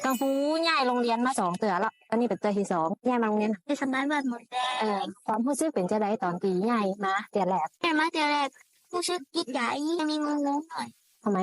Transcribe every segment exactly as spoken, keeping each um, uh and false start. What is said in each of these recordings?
กังฟูย้ายโรงเรียนมาสองเตื้อแล้ว อันนี้เป๋นเตื้อตี้สอง ย้ายมาโรงเรียนเทศบาลบ้านหมดแดง เออ ความฮู้สึกเป๋นจาใดต๋อนตี้ย้ายมาเตื้อแรก ย้ายมาเตื้อแรก ฮู้สึกดีใจ๋ ยังมีงงๆ หน่อย ทำไม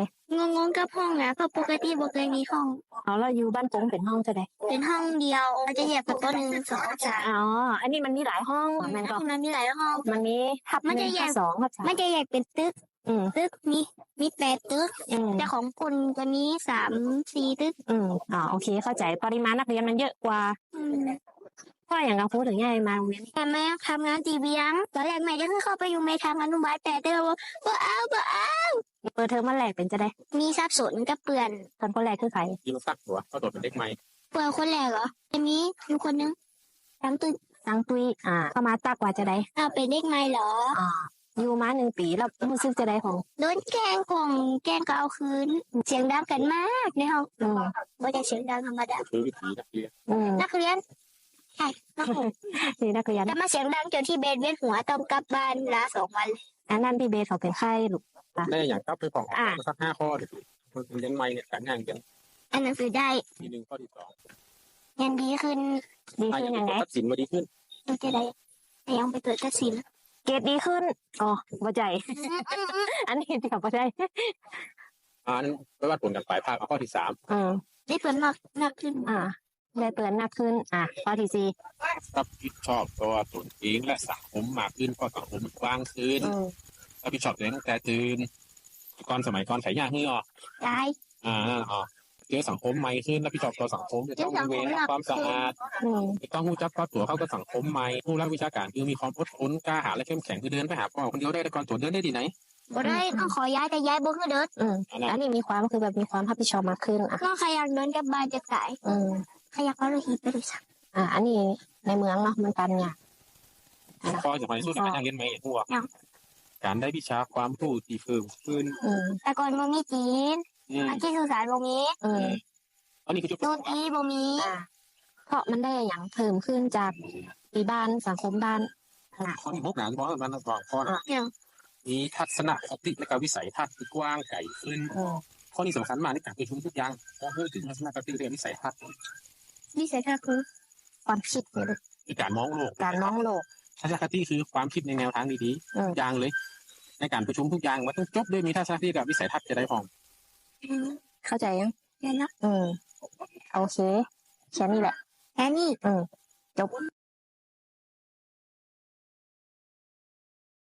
งงๆ กับห้องอะ เพราะปกติบ่เกยมีห้อง เอา แล้วอยู่บ้านปงเป๋นห้องจาใด เป๋นห้องเดียว มันจะแยกเป๋น ป.หนึ่ง สอง สาม อ๋อ อันนี้มันมีหลายห้อง แม่นก่อ มันมีหลายห้อง มันมีทับ มันจะ หนึ่ง แยก ทับสอง ทับสาม มันจะแยกเป๋นตึก อืม ตึกมี มีแปดตึก อืม แต่ของเปิ้นจะมีสามสี่ตึก อืม อ๋อ โอเค เข้าใจ๋ ปริมาณนักเรียนมันเยอะกว่า อืม เพราะอะหยังกังฟูเถิงย้ายมาโรงเรียนนี้ แต่แม่ทำงานตี้เวียง ต๋อนแรกแม่จะหื้อเข้าไปอยู่แม่ทำอนุบาลแปด แต่ว่าบ่เอา บ่เอา เปิดเทอมวันแรกเป๋นจาใด มีสับสนกับเปื้อน เปื้อนคนแรกคือใผ ตี้มาซักตั๋ว เข้าตั๋วเป๋นเด็กใหม่ เปื้อนคนแรกเหรอ จะมีอยู่คนนึ่ง ตังตุ้ย ตังตุ้ย อ่า เข้ามาตั๊กว่าจาใด อ้าว เป๋นเด็กใหม่เหรอ อ่า อยู่มาหนึ่งปี๋แล้ว ฮู้สึกจาใดพ่อง โดนแกล้งพ่อง แกล้งก็เอาคืน เสียงดังกั๋นมากในห้อง อืม บ่ใจ้เสียงดังธรรมดา คือวิถีนักเรียน อืม นักเรียน ใจ้ นักเรียน นี่นักเรียน แต่มาเสียงดังจ๋นตี้เบสเวียนหัว ต้องกลับบ้านลาสองวันเลย อันนั้นตี้เบสเขาเป๋นไข้ลูก ได้หยังกลับไปพ่อง อ่ะ สักห้าข้อดิ เรียนใหม่เนี่ย ก๋านงานเรียน อ่านหนังสือได้ ตี้นึ่ง ข้อตี้สอง เรียนดีขึ้น ดีขึ้นยังไง ตัดสินว่าดีขึ้น เออ จาใด แต่ยังไปตรวจตัดสิน เกรดดีขึ้น อ๋อ บ่ใจ้ อันนี้เดี๋ยวบ่ใจ้ อ่า อันนั้นไปวัดผลกั๋นป๋ายภาค เอาข้อตี้สาม อืม ได้เปื้อนมาก มากขึ้น อ่า ได้เปื้อนมากขึ้น อ่ะ ข้อตี้สี่ รับผิดชอบต่อตนเองและสังคมมากขึ้น เพราะสังคมมันกว้างขึ้น อืม รับผิดชอบตั๋วเองตั้งแต่ตื่น ก่อนสมัยก่อนใผย่าหื้อออก ต๋าย อ่า นั่นออก เจอสังคมใหม่ขึ้น รับผิดชอบต่อสังคม จะต้องมีเวรทำความสะอาด อืม จะต้องฮู้จักปรับตั๋วเข้ากับสังคมใหม่ ฮู้หลักวิชาก๋าน คือมีความอดทน กล้าหาญและเข้มแข็ง คือเดินไปหาป้อคนเดียวได้ แต่ก่อนตั๋วเดินได้ตี้ไหน บ่ได้ อืม ต้องขอยาย แต่ยายบ่หื้อเดิน อืม อันนั้น อันนี้มีความ คือแบบมีความรับผิดชอบมากขึ้น อ่ะ น้องใค่อยากเดินกลับบ้านจะต๋าย อืม ใค่อยากเอารถถีบไปด้วยซ้ำ อ่ะ อันนี้ในเมืองเนาะ มันตันยาก ข้อสำคัญตี้สุด ข้อ ก๋านเรียนใหม่เนี่ย ฮู้บ่ ยัง ก๋านได้วิชาความฮู้ตี้เพิ่มขึ้น อืม แต่ก่อนบ่มีจีน อืม อาชีพสื่อสารบ่มี อืม อันนี้คือยกตัวอย่าง ดนตรีบ่มี อ่า เพราะมันได้อะหยังเพิ่มขึ้นจากตี้บ้าน สังคมบ้าน ข้อตี้หกนะ ตี้บอกว่ามันสองข้อนะ อ่ะ ยัง มีทัศนคติและก็วิสัยทัศน์ตี้กว้างไก๋ขึ้น อืม ข้อนี้สำคัญมากในก๋านประชุมทุกอย่าง เพราะพูดเถิงทัศนคติและวิสัยทัศน์ วิสัยทัศน์คือความคิดเนี่ยลูก คือก๋านมองโลก ก๋านมองโลก ทัศนคติคือความคิดในแนวทางดีๆ อืม ทุกอย่างเลย ในก๋านประชุมทุกอย่างมันต้องจบด้วยมีทัศนคติกับวิสัยทัศน์จะได้พ่อง อืม เข้าใจ๋ยัง ได้แล้ว อืม โอเค แค่นี้แหละ แค่นี้ อืม จบ